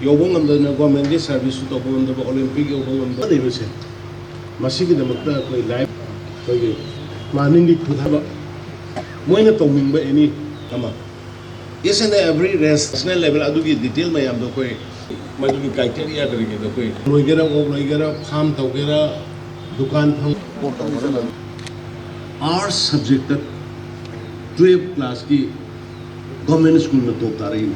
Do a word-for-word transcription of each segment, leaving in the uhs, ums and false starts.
ꯌꯧꯕ ꯉꯝꯗꯅ ꯒꯣꯔꯃꯦꯟꯒꯤ ꯁꯥꯔꯚꯤꯁꯁꯨ ꯇꯧꯕ ꯉꯝꯗꯕ, ꯑꯣꯂꯤꯝꯄꯤꯛ ꯌꯧꯕ ꯉꯝꯗꯕ ꯂꯩꯕꯁꯦ, ꯃꯁꯤꯒꯤꯗꯃꯛꯇ ꯑꯩꯈꯣꯏ ꯂꯥꯏꯐ, ꯑꯩꯈꯣꯏꯒꯤ ꯄ꯭ꯂꯥꯅꯤꯡꯒꯤ ꯈꯨꯠꯊꯕ, ꯃꯣꯏꯅ ꯇꯧꯅꯤꯡꯕ ꯑꯦꯅꯤ ꯑꯃ, each and every national level ꯑꯗꯨꯒꯤ ꯗꯤꯇꯦꯜ ꯃꯌꯥꯝꯗꯣ ꯑꯩꯈꯣꯏ ꯃꯗꯨꯒꯤ ꯀ꯭ꯔꯥꯏꯇꯦꯔꯤꯌꯥ ꯀꯔꯤ ꯀꯔꯤꯗꯣ ꯑꯩꯈꯣꯏ ꯂꯣꯏꯒꯦꯔꯥ, ꯑꯣꯛ ꯂꯣꯏꯒꯦꯔꯥ, ꯐꯥꯝ ꯇꯧꯒꯦꯔꯥ, ꯗꯨꯀꯥꯟ ꯐꯝ, ꯑꯥꯔꯠꯁ ꯁꯕꯖꯦꯛꯇ ꯇꯨꯌꯦꯜꯐ ꯀ꯭ꯂꯥꯁꯀꯤ ꯒꯣꯔꯃꯦꯟ ꯁ꯭ꯀꯨꯜꯅ ꯇꯣꯞ ꯇꯥꯔꯛꯏꯅꯤ꯫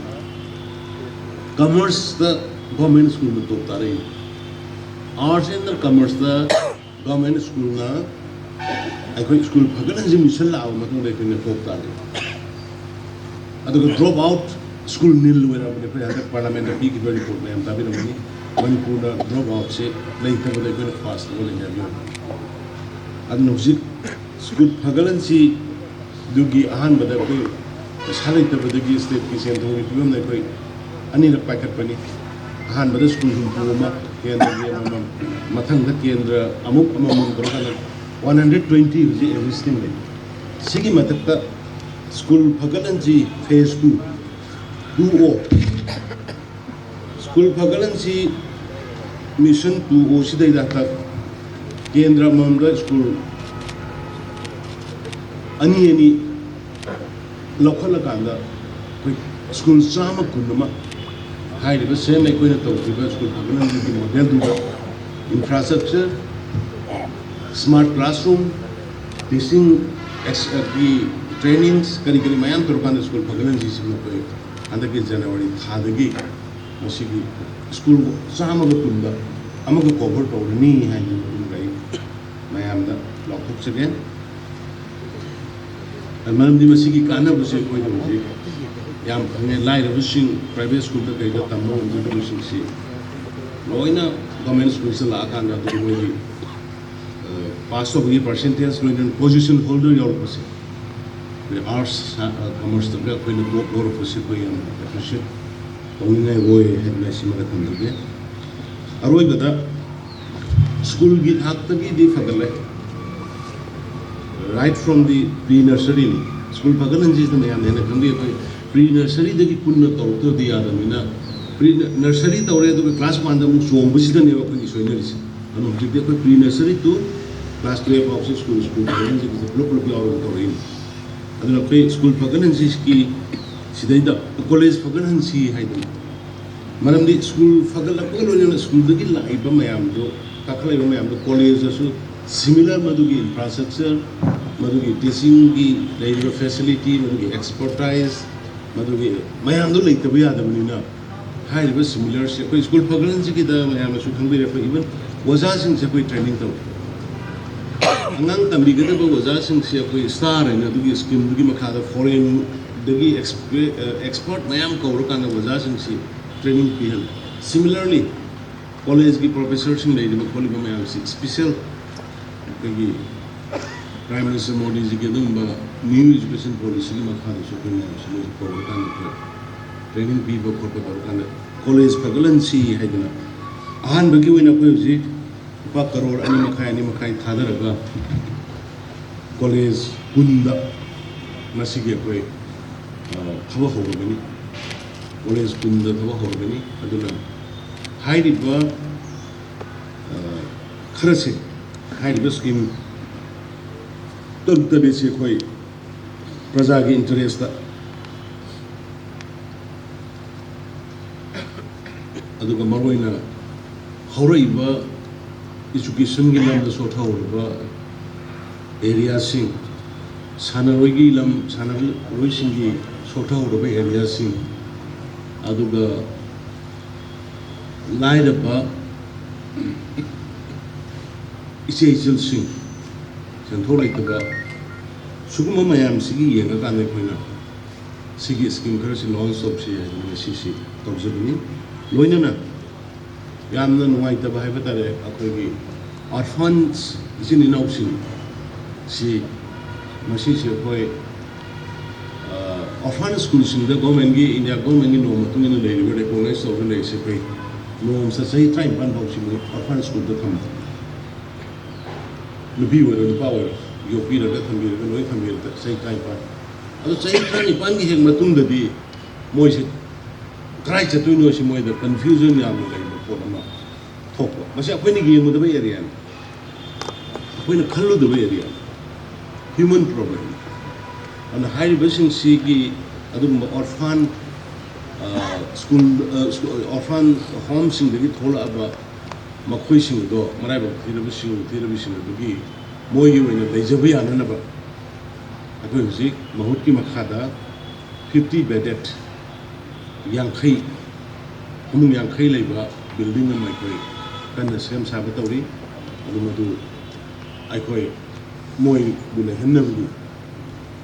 ꯀꯃꯔꯁꯇ ꯒꯣꯔꯃꯦꯟ ꯁ꯭ꯀꯨꯜꯅ ꯇꯣꯞ ꯇꯥꯔꯛꯏꯅꯤ꯫ ꯑꯥꯔꯠꯁ ꯑꯦꯟ ꯀꯃꯔꯁꯇ ꯒꯣꯔꯃꯦꯟ ꯁ꯭ꯀꯨꯜꯅ ꯑꯩꯈꯣꯏ ꯁ꯭ꯀꯨꯜ ꯐꯒꯠꯍꯟꯁꯤ ꯃꯤꯁꯟ ꯂꯥꯛꯑꯕ ꯃꯇꯨꯡꯗ ꯑꯩꯈꯣꯏꯅ ꯇꯣꯞ ꯇꯥꯔꯛꯏ꯫ ꯑꯗꯨꯒ ꯗ꯭ꯔꯣꯞ ꯑꯥꯎꯠ ꯁ꯭ꯀꯨꯜ ꯅꯤꯜ ꯑꯣꯏꯔꯕꯅꯤ꯫ ꯑꯩꯈꯣꯏ ꯍꯟꯗꯛ ꯄꯥꯔꯂꯥꯃꯦꯟꯗ ꯄꯤꯈꯤꯕ ꯔꯤꯄꯣꯔꯠ ꯃꯌꯥꯝ ꯇꯥꯕꯤꯔꯝꯒꯅꯤ꯫ ꯃꯅꯤꯄꯨꯔꯗ ꯗ꯭ꯔꯣꯞ ꯑꯥꯎꯠꯁꯦ ꯂꯩꯇꯕꯗ ꯑꯩꯈꯣꯏꯅ ꯐꯥꯔꯁ ꯑꯣꯏꯅ ꯌꯥꯕꯤꯔꯝꯃꯤ꯫ ꯑꯗꯨꯅ ꯍꯧꯖꯤꯛ ꯁ꯭ꯀꯨꯜ ꯐꯒꯠꯍꯟꯁꯤ ꯑꯗꯨꯒꯤ ꯑꯍꯥꯟꯕꯗ ꯑꯩꯈꯣꯏ ꯄꯩꯁꯥ ꯂꯩꯇꯕꯗꯒꯤ ꯁ꯭ꯇꯦꯠꯀꯤ ꯁꯦꯟ ꯊꯨꯝꯒꯤ ꯐꯤꯕꯝꯗ ꯑꯩꯈꯣꯏ ꯑꯅꯤꯔꯛ ꯄꯥꯏꯈꯠꯄꯅꯤ꯫ ꯑꯍꯥꯟꯕꯗ ꯁ꯭ꯀꯨꯜ ꯍꯨꯝꯐꯨ ꯑꯃ, ꯀꯦꯟꯗ꯭ꯔꯒꯤ ꯑꯃꯃꯝ, ꯃꯊꯪꯗ ꯀꯦꯟꯗ꯭ꯔ ꯑꯃꯨꯛ ꯑꯃꯃꯝ ꯇꯧꯔꯀꯥꯟꯗ ꯋꯥꯟ ꯍꯟꯗ꯭ꯔꯦꯠ ꯇ꯭ꯋꯦꯟꯇꯤ ꯍꯧꯖꯤꯛ ꯑꯦꯛꯖꯤꯁꯇꯤꯡ ꯂꯩ꯫ ꯁꯤꯒꯤ ꯃꯊꯛꯇ ꯁ꯭ꯀꯨꯜ ꯐꯒꯠꯍꯟꯁꯤ ꯐꯦꯁ ꯇꯨ, ꯇꯨ ꯑꯣ, ꯁ꯭ꯀꯨꯜ ꯐꯒꯠꯍꯟꯁꯤ ꯃꯤꯁꯟ ꯇꯨ ꯑꯣ ꯁꯤꯗꯩꯗ ꯍꯟꯗꯛ ꯀꯦꯟꯗ꯭ꯔ ꯑꯃꯃꯝꯗ ꯁ꯭ꯀꯨꯜ ꯑꯅꯤ ꯑꯅꯤ ꯂꯧꯈꯠꯂꯀꯥꯟꯗ ꯑꯩꯈꯣꯏ ꯁ꯭ꯀꯨꯜ ꯆꯥꯝꯃ ꯀꯨꯟ ꯑꯃ ꯍꯥꯏꯔꯤꯕ ꯁꯦꯝ ꯑꯩꯈꯣꯏꯅ ꯇꯧꯈꯤꯕ ꯁ꯭ꯀꯨꯜ ꯐꯒꯠꯍꯟꯕꯒꯤ ꯃꯣꯗꯦꯜꯗꯨꯗ ꯏꯟꯐ꯭ꯔꯥꯁ꯭ꯇ꯭ꯔꯛꯆꯔ, ꯁ꯭ꯃꯥꯔꯠ ꯀ꯭ꯂꯥꯁꯔꯨꯝ, ꯇꯤꯆꯤꯡ ꯑꯦꯛꯁ-, ꯒꯤ ꯇ꯭ꯔꯦꯅꯤꯡꯁ ꯀꯔꯤ ꯀꯔꯤ ꯃꯌꯥꯝ ꯇꯧꯔꯀꯥꯟꯗ ꯁ꯭ꯀꯨꯜ ꯐꯒꯠꯍꯟꯁꯤꯁꯤꯃ ꯑꯩꯈꯣꯏ ꯍꯟꯗꯛꯀꯤ ꯖꯅꯋꯥꯔꯤ ꯊꯥꯗꯒꯤ ꯃꯁꯤꯒꯤ ꯁ꯭ꯀꯨꯜ ꯆꯥꯝꯃꯒ ꯀꯨꯟꯗ ꯑꯃꯒ ꯀꯣꯚꯔ ꯇꯧꯔꯅꯤ ꯍꯥꯏꯅ ꯑꯗꯨꯝ ꯑꯩ ꯃꯌꯥꯝꯗ ꯂꯥꯎꯊꯣꯛꯆꯒꯦ꯫ ꯃꯔꯝꯗꯤ ꯃꯁꯤꯒꯤ ꯀꯥꯟꯅꯕꯁꯦ ꯑꯩꯈꯣꯏꯗ ꯍꯧꯖꯤꯛ ꯌꯥꯝ ꯐꯪꯉꯦ꯫ ꯂꯥꯏꯔꯕꯁꯤꯡ ꯄ꯭ꯔꯥꯏꯚꯦꯠ ꯁ꯭ꯀꯨꯜꯗ ꯀꯩꯗ ꯇꯝꯕ ꯉꯝꯖꯗꯕꯁꯤꯡꯁꯤ ꯂꯣꯏꯅ ꯒꯚꯔꯟꯃꯦꯟꯠ ꯁ꯭ꯀꯨꯜꯁꯤꯗ ꯂꯥꯛꯑꯀꯥꯟꯗ ꯑꯗꯨꯝ ꯃꯣꯏꯒꯤ, ꯑ, ꯄꯥꯁ ꯇꯧꯕꯒꯤ ꯄꯥꯔꯁꯦꯟꯇꯦꯖ ꯂꯣꯏꯅꯅ ꯄꯣꯖꯤꯁꯟ ꯍꯣꯜꯗꯔ ꯌꯥꯎꯔꯛꯄꯁꯦ ꯑꯩꯈꯣꯏ ꯑꯥꯔꯠꯁ, ꯁꯥ-, ꯑ, ꯀꯃꯔꯁꯇꯒ ꯑꯩꯈꯣꯏꯅ ꯇꯣꯞ ꯂꯧꯔꯛꯄꯁꯦ ꯑꯩꯈꯣꯏ ꯌꯥꯝ ꯑꯦꯄ꯭ꯔꯤꯁꯤꯌꯦꯠ ꯇꯧꯅꯤꯡꯉꯥꯏ ꯑꯣꯏ ꯍꯥꯏꯗꯅ ꯁꯤꯃꯒ ꯊꯝꯖꯒꯦ꯫ ꯑꯔꯣꯏꯕꯗ ꯁ꯭ꯀꯨꯜꯒꯤ ꯊꯥꯛꯇꯒꯤꯗꯤ ꯐꯒꯠꯂꯦ꯫ Right from the pre nursery ꯅꯤ꯫ ꯁ꯭ꯀꯨꯜ ꯐꯒꯠꯍꯟꯁꯤꯁꯤꯅ ꯃꯌꯥꯝꯅ ꯍꯦꯟꯅ ꯈꯪꯕꯤ꯫ ꯑꯩꯈꯣꯏ ꯄ꯭ꯔꯤ ꯅꯔꯁꯔꯤꯗꯒꯤ ꯄꯨꯟꯅ ꯇꯧꯔꯛꯇ꯭ꯔꯗꯤ ꯌꯥꯗꯕꯅꯤꯅ ꯄ꯭ꯔꯤ ꯅꯔꯁꯔꯤ ꯇꯧꯔꯦ, ꯑꯗꯨꯒ ꯀ꯭ꯂꯥꯁ ꯋꯥꯟꯗ ꯑꯃꯨꯛ ꯆꯣꯡꯕꯁꯤꯗꯅꯦꯕ ꯑꯩꯈꯣꯏꯒꯤ ꯁꯣꯏꯅꯔꯤꯁꯦ꯫ ꯑꯗꯨꯅ ꯍꯧꯖꯤꯛꯇꯤ ꯑꯩꯈꯣꯏ ꯄ꯭ꯔꯤ ꯅꯔꯁꯔꯤ ꯇꯨ ꯀ꯭ꯂꯥꯁ ꯇꯨꯌꯦꯜꯐ ꯐꯥꯎꯁꯦ ꯁ꯭ꯀꯨꯜ, ꯁ꯭ꯀꯨꯜ ꯐꯒꯠꯍꯟꯁꯦ ꯄꯨꯂꯞ ꯄꯨꯂꯞ ꯌꯥꯎꯔꯒ ꯇꯧꯔꯛꯏꯅꯤ꯫ ꯑꯗꯨꯅ ꯑꯩꯈꯣꯏ ꯁ꯭ꯀꯨꯜ ꯐꯒꯠꯍꯟꯁꯤꯒꯤ ꯁꯤꯗꯩꯗ ꯀꯣꯂꯦꯖ ꯐꯒꯠꯍꯟꯁꯤ ꯍꯥꯏꯗꯅ, ꯃꯔꯝꯗꯤ ꯁ꯭ꯀꯨꯜ ꯐꯒꯠꯂꯛꯄꯒ ꯂꯣꯏꯅꯅ ꯁ꯭ꯀꯨꯜꯗꯒꯤ ꯂꯥꯛꯏꯕ ꯃꯌꯥꯝꯗꯣ, ꯀꯥꯈꯠꯂꯛꯏꯕ ꯃꯌꯥꯝꯗꯣ ꯀꯣꯂꯦꯖꯇꯁꯨ ꯁꯤꯃꯤꯂꯔ ꯃꯗꯨꯒꯤ ꯏꯟꯐ꯭ꯔꯥꯁ꯭ꯇ꯭ꯔꯛꯆꯔ, ꯃꯗꯨꯒꯤ ꯇꯤꯆꯤꯡꯒꯤ ꯂꯩꯔꯤꯕ ꯐꯦꯁꯤꯂꯤꯇꯤ, ꯃꯗꯨꯒꯤ ꯑꯦꯛꯁꯄꯔꯇꯥꯏꯁ, ꯃꯗꯨꯒꯤ ꯃꯌꯥꯝꯗꯣ ꯂꯩꯇꯕ ꯌꯥꯗꯕꯅꯤꯅ, ꯍꯥꯏꯔꯤꯕ ꯁꯤꯃꯤꯂꯔꯁꯦ ꯑꯩꯈꯣꯏ ꯁ꯭ꯀꯨꯜ ꯐꯒꯠꯍꯟꯁꯤꯒꯤꯗ ꯃꯌꯥꯝꯅꯁꯨ ꯈꯪꯕꯤꯔꯦ, ꯑꯩꯈꯣꯏ ꯏꯚꯟ ꯑꯣꯖꯥꯁꯤꯡꯁꯦ ꯑꯩꯈꯣꯏ ꯇ꯭ꯔꯦꯅꯤꯡ ꯇꯧꯏ꯫ ꯑꯉꯥꯡ ꯇꯝꯕꯤꯒꯗꯕ ꯑꯣꯖꯥꯁꯤꯡꯁꯦ ꯑꯩꯈꯣꯏ ꯁ꯭ꯇꯥꯔ ꯍꯥꯏꯅ ꯑꯗꯨꯒꯤ ꯁ꯭ꯀꯤꯝꯗꯨꯒꯤ ꯃꯈꯥꯗ ꯐꯣꯔꯦꯟꯗꯒꯤ ꯑꯦꯛꯁꯄꯔꯠ ꯃꯌꯥꯝ ꯀꯧꯔꯀꯥꯟꯗ ꯑꯣꯖꯥꯁꯤꯡꯁꯤ ꯇ꯭ꯔꯦꯅꯤꯡ ꯄꯤꯍꯜꯂꯤ꯫ ꯁꯤꯃꯤꯂꯔꯂꯤ, ꯀꯣꯂꯦꯖꯀꯤ ꯄ꯭ꯔꯣꯐꯦꯁꯔꯁꯤꯡ ꯂꯩꯔꯤꯕ ꯈꯣꯠꯂꯤꯕ ꯃꯌꯥꯝꯁꯤ ꯏꯁꯄꯤꯁꯦꯜ ꯑꯩꯈꯣꯏꯒꯤ ꯄ꯭ꯔꯥꯏꯝ ꯃꯤꯅꯤꯁꯇꯔ ꯃꯣꯗꯤꯖꯤꯒꯤ ꯑꯗꯨꯒꯨꯝꯕ ꯅ꯭ꯌꯨ ꯏꯖꯨꯀꯦꯁꯟ ꯄꯣꯂꯤꯁꯤꯒꯤ ꯃꯈꯥꯗꯁꯨ ꯑꯩꯈꯣꯏ ꯃꯌꯥꯝꯁꯤ ꯃꯣꯏꯁꯨ ꯀꯧꯔꯀꯥꯟꯗ ꯈꯔ ꯇ꯭ꯔꯦꯅꯤꯡ ꯄꯤꯕ ꯈꯣꯠꯄ ꯇꯧꯔꯀꯥꯟꯗ ꯀꯣꯂꯦꯖ ꯐꯒꯠꯍꯟꯁꯤ ꯍꯥꯏꯗꯅ ꯑꯍꯥꯟꯕꯒꯤ ꯑꯣꯏꯅ ꯑꯩꯈꯣꯏ ꯍꯧꯖꯤꯛ ꯂꯨꯄꯥ ꯀꯔꯣꯔ ꯑꯅꯤ ꯃꯈꯥꯏ, ꯑꯅꯤ ꯃꯈꯥꯏ ꯊꯥꯗꯔꯒ ꯀꯣꯂꯦꯖ ꯀꯨꯟꯗ ꯃꯁꯤꯒꯤ ꯑꯩꯈꯣꯏ, ꯑ, ꯊꯕꯛ ꯍꯧꯔꯒꯅꯤ꯫ ꯀꯣꯂꯦꯖ ꯀꯨꯟꯗ ꯊꯕꯛ ꯍꯧꯔꯒꯅꯤ꯫ ꯑꯗꯨꯅ ꯍꯥꯏꯔꯤꯕ, ꯑ, ꯈꯔꯁꯦ, ꯍꯥꯏꯔꯤꯕ ꯁ꯭ꯀꯤꯝ ꯇꯔꯨꯛ ꯇꯔꯦꯠꯁꯦ ꯑꯩꯈꯣꯏ ꯄ꯭ꯔꯖꯥꯒꯤ ꯏꯟꯇꯔꯦꯁꯇ, ꯑꯗꯨꯒ ꯃꯔꯨꯑꯣꯏꯅ ꯍꯧꯔꯛꯏꯕ ꯏꯖꯨꯀꯦꯁꯟꯒꯤ ꯂꯝꯗ ꯁꯣꯊꯍꯧꯔꯕ ꯑꯦꯔꯤꯌꯥꯁꯤꯡ, ꯁꯥꯟꯅꯔꯣꯏꯒꯤ ꯂꯝ, ꯁꯥꯟꯅꯔꯣꯏꯁꯤꯡꯒꯤ ꯁꯣꯊꯍꯧꯔꯕ ꯑꯦꯔꯤꯌꯥꯁꯤꯡ, ꯑꯗꯨꯒ ꯂꯥꯏꯔꯕ ꯏꯆꯦ ꯏꯆꯜꯁꯤꯡ, ꯁꯦꯟꯊꯣꯛ ꯂꯩꯇꯕ, ꯁꯤꯒꯨꯝꯕ ꯃꯌꯥꯝꯁꯤꯒꯤ ꯌꯦꯡꯉꯀꯥꯟꯗ ꯑꯩꯈꯣꯏꯅ ꯁꯤꯒꯤ ꯁ꯭ꯀꯤꯝ ꯈꯔꯁꯤ ꯂꯣꯟꯆ ꯇꯧꯁꯤ ꯍꯥꯏꯗꯅ ꯉꯁꯤꯁꯤ ꯇꯧꯖꯕꯅꯤ꯫ ꯂꯣꯏꯅꯅ ꯌꯥꯝꯅ ꯅꯨꯡꯉꯥꯏꯇꯕ ꯍꯥꯏꯕ ꯇꯥꯔꯦ, ꯑꯩꯈꯣꯏꯒꯤ ꯑꯣꯔꯐꯟꯁ, ꯏꯆꯤꯟ ꯏꯅꯥꯎꯁꯤꯡ ꯁꯤ ꯃꯁꯤꯁꯦ ꯑꯩꯈꯣꯏ, ꯑ, ꯑꯣꯔꯐꯟ ꯁ꯭ꯀꯨꯜꯁꯤꯡꯗ ꯒꯣꯔꯃꯦꯟꯒꯤ, ꯏꯟꯗꯤꯌꯥ ꯒꯣꯔꯃꯦꯟꯒꯤ ꯅꯣꯔꯝ ꯃꯇꯨꯡ ꯏꯟꯅ ꯂꯩꯔꯤꯕ, ꯔꯤꯀꯣꯛꯅꯥꯏꯖ ꯇꯧꯔꯒ ꯂꯩꯔꯤꯁꯦ ꯑꯩꯈꯣꯏ ꯅꯣꯡꯃꯇ ꯆꯍꯤ ꯇꯔꯥꯅꯤꯄꯥꯟ ꯐꯥꯎꯁꯤ ꯃꯣꯏ ꯑꯣꯔꯐꯟ ꯁ꯭ꯀꯨꯜꯗ ꯊꯝꯕ꯫ ꯅꯨꯄꯤ ꯑꯣꯏꯔꯣ ꯅꯨꯄꯥ ꯑꯣꯏꯔꯣ, ꯌꯣꯛꯄꯤꯔꯒ ꯊꯝꯕꯤꯔꯒ ꯂꯣꯏ ꯊꯝꯕꯤꯔꯒ ꯆꯍꯤ ꯇꯔꯥꯅꯤꯄꯥꯟ꯫ ꯑꯗꯣ ꯆꯍꯤ ꯇꯔꯥꯅꯤꯄꯥꯟꯒꯤ ꯍꯦꯛ ꯃꯇꯨꯡꯗꯗꯤ ꯃꯣꯏꯁꯦ ꯀꯗꯥꯏ ꯆꯠꯇꯣꯏꯅꯣ ꯁꯤ ꯃꯣꯏꯗ ꯀꯟꯐ꯭ꯌꯨꯖꯟ ꯌꯥꯝꯅ ꯂꯩꯕ ꯄꯣꯠ ꯑꯃ ꯊꯣꯛꯄ꯫ ꯃꯁꯤ ꯑꯩꯈꯣꯏꯅ ꯌꯦꯡꯒꯗꯕ ꯑꯦꯔꯤꯌꯥꯅꯤ, ꯑꯩꯈꯣꯏꯅ ꯈꯜꯂꯨꯗꯕ ꯑꯦꯔꯤꯌꯥꯅꯤ꯫ ꯍ꯭ꯌꯨꯃꯟ ꯄ꯭ꯔꯣꯕ꯭ꯂꯦꯝ꯫ ꯑꯗꯨꯅ ꯍꯥꯏꯔꯤꯕꯁꯤꯡꯁꯤꯒꯤ ꯑꯗꯨꯒꯨꯝꯕ ꯑꯣꯔꯐꯥꯟ ꯁ꯭ꯀꯨꯜ, ꯑꯣꯔꯐꯥꯟ ꯍꯣꯝꯁꯤꯡꯗꯒꯤ ꯊꯣꯛꯂꯛꯑꯕ ꯃꯈꯣꯏꯁꯤꯡ ꯑꯗꯣ, ꯃꯔꯥꯏꯕꯛ ꯊꯤꯔꯕꯁꯤꯡ, ꯊꯤꯔꯕꯁꯤꯡ ꯑꯗꯨꯒꯤ ꯃꯣꯏꯒꯤ ꯑꯣꯏꯅ ꯂꯩꯖꯕ ꯌꯥꯅꯅꯕ ꯑꯩꯈꯣꯏ ꯍꯧꯖꯤꯛ ꯃꯍꯨꯠꯀꯤ ꯃꯈꯥꯗ ꯐꯤꯐꯇꯤ ꯕꯦꯗꯦꯠ, ꯌꯥꯡꯈꯩ, ꯐꯃꯨꯡ ꯌꯥꯡꯈꯩ ꯂꯩꯕ ꯕꯤꯜꯗꯤꯡ ꯑꯃ ꯑꯩꯈꯣꯏ ꯀꯟꯅ ꯁꯦꯝ ꯁꯥꯕ ꯇꯧꯔꯤ꯫ ꯑꯗꯨ ꯃꯗꯨ ꯑꯩꯈꯣꯏ ꯃꯣꯏꯕꯨ ꯂꯩꯍꯟꯅꯕꯒꯤ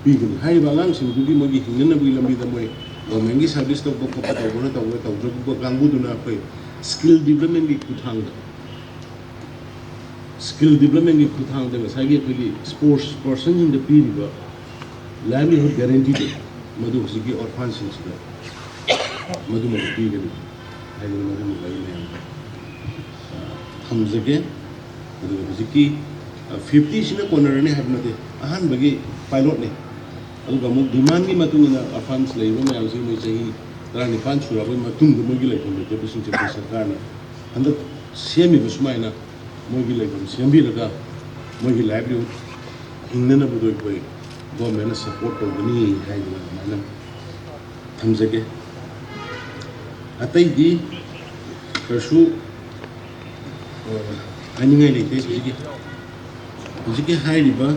ꯄꯤꯒꯅꯤ꯫ ꯍꯥꯏꯔꯤꯕ ꯑꯉꯥꯡꯁꯤꯡꯗꯨꯒꯤ ꯃꯣꯏꯒꯤ ꯍꯤꯡꯅꯅꯕꯒꯤ ꯂꯝꯕꯤꯗ ꯃꯣꯏ ꯒꯣꯔꯃꯦꯟꯒꯤ ꯁꯥꯔꯚꯤꯁ ꯇꯧꯕ ꯈꯣꯠꯄ ꯇꯧꯕꯅ ꯇꯧꯕ, ꯇꯧꯗ꯭ꯔꯒꯨꯝꯕ ꯀꯥꯡꯕꯨꯗꯨꯅ ꯑꯩꯈꯣꯏ ꯁ꯭ꯀꯤꯜ ꯗꯤꯕ꯭ꯂꯞꯃꯦꯟꯒꯤ ꯈꯨꯠꯊꯥꯡꯗ, ꯁ꯭ꯀꯤꯜ ꯗꯤꯕ꯭ꯂꯞꯃꯦꯟꯒꯤ ꯈꯨꯠꯊꯥꯡꯗ ꯉꯁꯥꯏꯒꯤ ꯑꯩꯈꯣꯏꯒꯤ ꯁ꯭ꯄꯣꯔꯠꯁ ꯄꯔꯁꯟꯁꯤꯡꯗ ꯄꯤꯔꯤꯕ ꯂꯥꯏꯚꯂꯤꯍꯨꯗ ꯒꯦꯔꯦꯟꯇꯤꯗꯣ, ꯃꯗꯨ ꯍꯧꯖꯤꯛꯀꯤ ꯑꯣꯔꯐꯥꯟꯁꯤꯡꯁꯤꯗ ꯃꯗꯨꯃ ꯄꯤꯒꯅꯤ ꯍꯥꯏꯗꯅ ꯃꯗꯨꯃ ꯑꯩ ꯃꯌꯥꯝꯗ, ꯑ, ꯊꯝꯖꯒꯦ꯫ ꯑꯗꯨꯒ ꯍꯧꯖꯤꯛꯀꯤ, ꯑ, ꯐꯤꯐꯇꯤꯁꯤꯅ ꯀꯣꯟꯅꯔꯅꯤ ꯍꯥꯏꯕ ꯅꯠꯇꯦ, ꯑꯍꯥꯟꯕꯒꯤ ꯄꯥꯏꯂꯣꯠꯅꯤ꯫ ꯑꯗꯨꯒ ꯑꯃꯨꯛ ꯗꯤꯃꯥꯟꯒꯤ ꯃꯇꯨꯡ ꯏꯟꯅ ꯑꯣꯔꯐꯥꯟꯁ ꯂꯩꯔꯤꯕ ꯃꯌꯥꯝꯁꯤ ꯃꯣꯏ ꯆꯍꯤ ꯇꯔꯥꯅꯤꯄꯥꯜ ꯁꯨꯔꯛꯑꯕꯒꯤ ꯃꯇꯨꯡꯗ ꯃꯣꯏꯒꯤ ꯂꯩꯐꯝ ꯂꯩꯇꯕꯁꯤꯡꯁꯦ ꯑꯩꯈꯣꯏ ꯁꯔꯀꯥꯔꯅ ꯍꯟꯗꯛ ꯁꯦꯝꯃꯤꯕ ꯁꯨꯃꯥꯏꯅ ꯃꯣꯏꯒꯤ ꯂꯩꯐꯝ ꯁꯦꯝꯕꯤꯔꯒ ꯃꯣꯏꯒꯤ ꯂꯥꯏꯚꯂꯤꯍꯨꯗ ꯍꯤꯡꯅꯅꯕꯗꯣ ꯑꯩꯈꯣꯏ ꯒꯣꯔꯃꯦꯟꯅ ꯁꯄꯣꯔꯠ ꯇꯧꯒꯅꯤ ꯍꯥꯏꯗꯅ ꯑꯗꯨꯃꯥꯏꯅ ꯊꯝꯖꯒꯦ꯫ ꯑꯇꯩꯗꯤ ꯀꯩꯁꯨ, ꯑ, ꯍꯥꯏꯅꯤꯡꯉꯥꯏ ꯂꯩꯇꯦ꯫ ꯍꯧꯖꯤꯛꯀꯤ, ꯍꯧꯖꯤꯛꯀꯤ ꯍꯥꯏꯔꯤꯕ,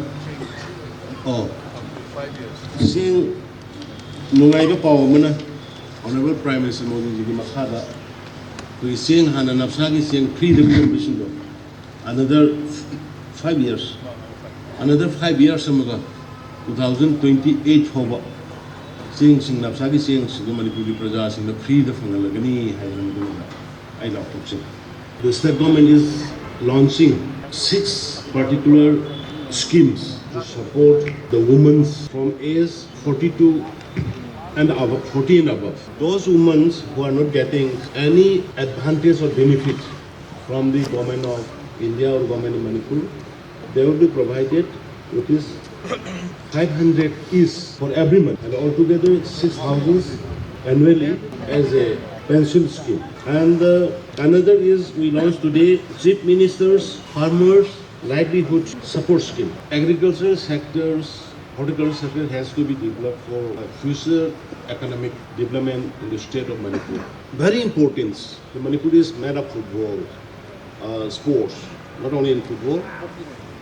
ꯑꯣ, ꯆꯦꯡ, ꯅꯨꯡꯉꯥꯏꯕ ꯄꯥꯎ ꯑꯃꯅ, ꯑꯣꯅꯔꯦꯕꯜ ꯄ꯭ꯔꯥꯏꯝ ꯃꯤꯅꯤꯁꯇꯔ ꯃꯣꯗꯤꯖꯤꯒꯤ ꯃꯈꯥꯗ ꯑꯩꯈꯣꯏꯒꯤ ꯆꯦꯡ, ꯍꯥꯟꯅ ꯅꯞꯁꯥꯒꯤ ꯆꯦꯡ ꯐ꯭ꯔꯤꯗ ꯄꯤꯔꯝꯕꯁꯤꯡꯗꯣ, another five years, another five years ꯑꯃꯒ, two thousand twenty eight ꯐꯥꯎꯕ ꯆꯦꯡꯁꯤꯡ, ꯅꯞꯁꯥꯒꯤ ꯆꯦꯡꯁꯤꯡꯗꯣ ꯃꯅꯤꯄꯨꯔꯒꯤ ꯄ꯭ꯔꯖꯥꯁꯤꯡꯗ ꯐ꯭ꯔꯤꯗ ꯐꯪꯍꯜꯂꯒꯅꯤ ꯍꯥꯏꯗꯅ ꯃꯗꯨꯃꯗ ꯑꯩ ꯂꯥꯎꯊꯣꯛꯆꯩ꯫ The state government is launching six particular schemes to support the women from age forty-two and above, forty and above. Those women who are not getting any advantage or benefit from the government of India or government of Manipur, they will be provided rupees five hundred each for every month, and altogether six thousand annually as a pension scheme. And uh, another is we launched today Chief Minister's Farmers Livelihood Support Scheme. Agricultural sectors, horticulture sector has to be developed for uh, future economic development in the state of Manipur. Very important. The Manipur is made of football, uh, sports, not only in football,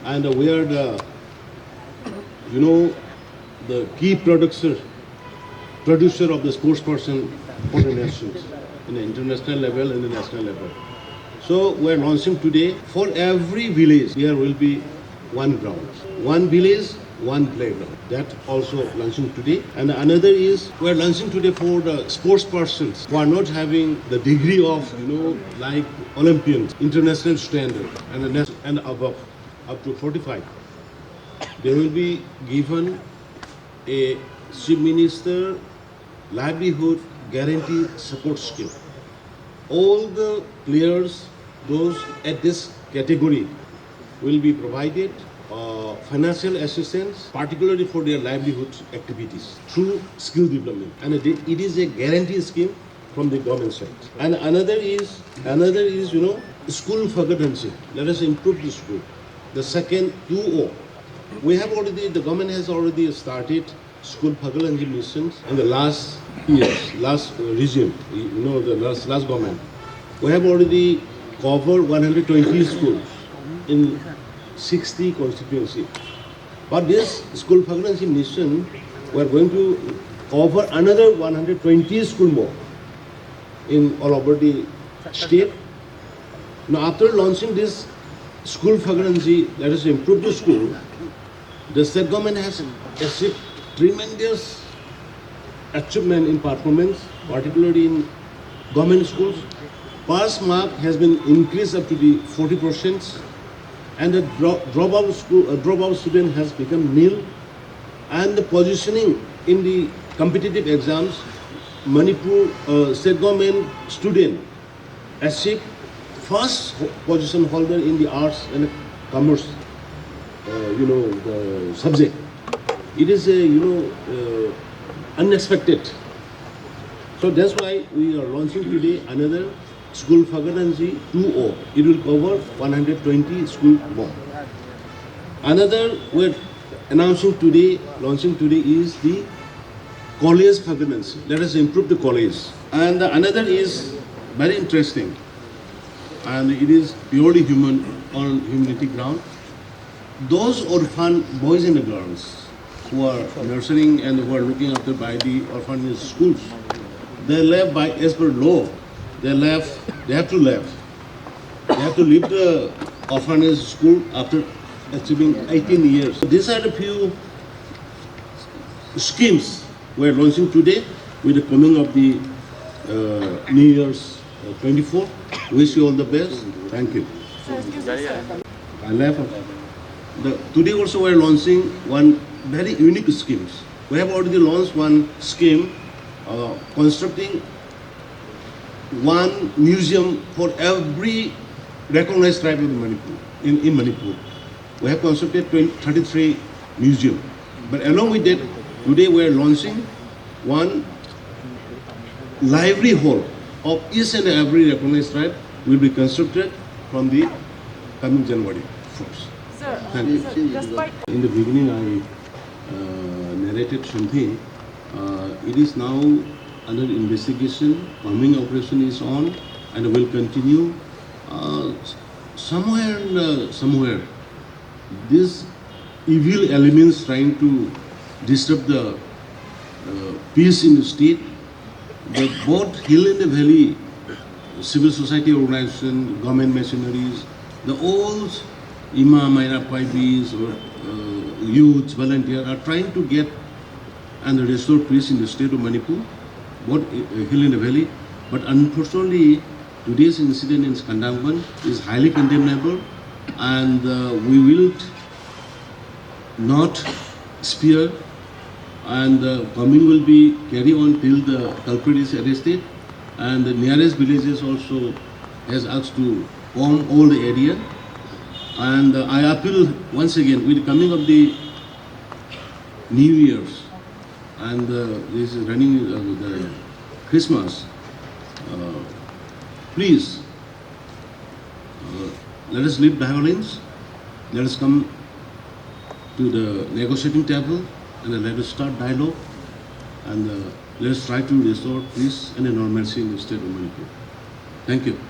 and uh, we are the, you know, the key producer producer of the sports person for the nations in the international level and the national level. So we are launching today. For every village, there will be one ground, one village, one playground. That also launching today. And another is we are launching today for the sports persons who are not having the degree of, you know, like Olympians, international standard, and the next and above, up to forty-five. They will be given a Chief Minister Livelihood Guarantee Support Scheme. All the players, those at this category, will be provided uh, financial assistance, particularly for their livelihood activities through skill development. And it it is a guarantee scheme from the government side. And another is, another is, you know, school Phagad Hanse. Let us improve the school. The second two O. We have already, the government has already started school Phagad Hanse missions in the last years, last uh, regime, you know, the last, last government. We have already covered one hundred twenty schools in sixty constituency. But this school Phagad Hanse mission, we are going to cover another one hundred twenty school more in all over the state. Now, after launching this school Phagad Hanse, that is improve the school, the state government has achieved tremendous achievement in performance, particularly in government schools. Pass mark has been increased up to the forty percent, and the dro- dropout school, uh, dropout student has become nil, and the positioning in the competitive exams, Manipur uh, state government student achieved first position holder in the arts and commerce, uh, you know, the subject. It is a, you know, uh, unexpected So that's why we are launching today another school, Phagadansi two oh. It will cover one hundred twenty school more. Another we're announcing today, launching today is the college Phagadansi. Let us improve the college. And the another is very interesting, and it is purely human, on humanity ground. Those orphan boys and girls who are nurturing and who are looking after by the orphanage schools, they left by, as per law, they left, they have to left. They have to leave the orphanage school after achieving eighteen years. So these are the few schemes we're launching today with the coming of the uh, New Year's uh, twenty-four. Wish you all the best. Thank you. I left. The, today also we're launching one very unique schemes. We have already launched one scheme, uh, constructing one museum for every recognized tribe of Manipur, in, in Manipur. We have constructed twenty, thirty-three museum. But along with that, today we are launching one library hall of each and every recognized tribe will be constructed from the coming January first. Sir, Thank you. Sir, despite In the beginning, I uh, narrated something. Uh, it is now under investigation. Combing operation is on and will continue. Uh, somewhere, uh, somewhere, these evil elements trying to disturb the uh, peace in the state. The both Hill and the Valley civil society organization, government missionaries, the all Ima, Maira, Paibis, or uh, youths, volunteer are trying to get and restore peace in the state of Manipur, both uh, Hill and the Valley. But unfortunately, today's incident in Skandangban is highly condemnable, and uh, we will not spare, and the combing will be carry on till the culprit is arrested, and the nearest villages also has asked to comb all the area. And uh, I appeal once again with the coming of the New Year's, and uh, this is running uh, the Christmas, uh, please, uh, let us leave the violence. Let us come to the negotiating table and let us start dialogue and uh, let us try to restore peace and normalcy in the state of Manipur. Thank you.